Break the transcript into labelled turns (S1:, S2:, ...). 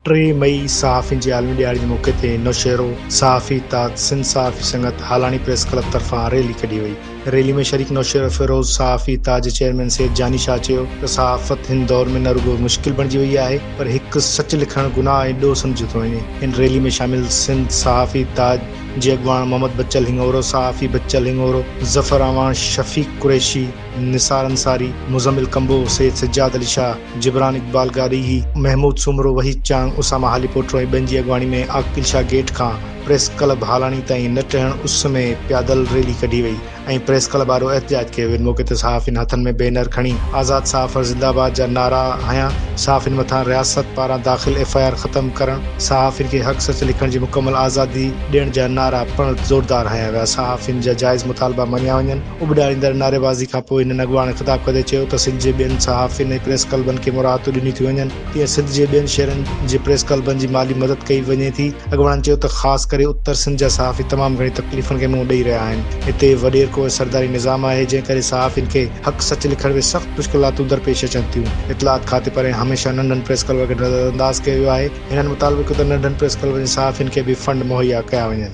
S1: ٽي مئي صحافين جي عالمي ڏهاڙي جي موقعي تي نوشهرو صحافي اتحاد سنڌ صحافي سنگت هالاڻي پريس ڪلب طرفان ريلي ڪڍي وئي. ريلي ۾ شريڪ نوشهروفيروز صحافي اتحاد جي چيئرمين سيد جاني شاهه چيو ته صحافت هن دور ۾ نه رڳو مشڪل بڻجي وئي آهي پر هڪ سچ لکڻ گناهه ۽ ڏوهه سمجهيو ٿو وڃي. هن ريلي ۾ شامل سنڌ صحافي اتحاد جي اڳواڻ محمد بچل هڱورو، صحافي بچل هڱورو، ظفر اعواڻ، شفيق قريشي، نثار انصاري، مزمل ڪمبوه، سيد سجاد علي شاهه، جبران اقبال گاڏيهي، محمود سومرو، وحيد چانگ، اسامه هاليپوٽو ۽ ٻين جي اڳواڻي ۾ عاقل شاهه گيٽ کان پريس ڪلب هالاڻي تائين نه ٽهڻ اس ۾ پيادل ريلي ڪڍي وئي ۽ پريس ڪلب آڏو احتجاج ڪيو ويو. ان موقعي تي صحافين هٿن ۾ بينر کڻي آزاد صحافر زنده آباد جا نعرا هنيا، صحافين مٿان رياست پاران داخل ايف I R ختم ڪرڻ، صحافين کي حق سچ لکڻ جي مڪمل آزادي ڏيڻ جا نعرا پڻ زوردار هنيا ويا، صحافين جا جائز مطالبا مڃيا وڃن. اڀ ڏاريندڙ نعريبازي کانپوء هنن اڳواڻن خطاب ڪندي چيو ته سنڌ جي ٻين صحافين ۽ پريس ڪلبن کي مراعتون ڏنيون ٿيون وڃن تيئن سنڌ جي ٻين شهرن جي پريس ڪلبن جي مالي مدد ڪئي وڃي ٿي. اڳواڻن چيو ته خاص ڪري اتر سنڌ جا صحافي تمام گهڻي تڪليفن کي منهن ڏئي رهيا آهن هتي وڏيرڪو ۽ سرداري نظام آهي جنهن ڪري صحافين کي حق سچ لکڻ ۾ سخت مشڪلاتون درپيش اچن ٿيون. اطلاعات کاتي پاران هميشه ننڍن پريس ڪلبن کي نظرانداز ڪيو ويو آهي. هنن مطالبو ڪيو ته ننڍن پريس ڪلبن جي صحافين کي به فنڊ مهيا ڪيا وڃن.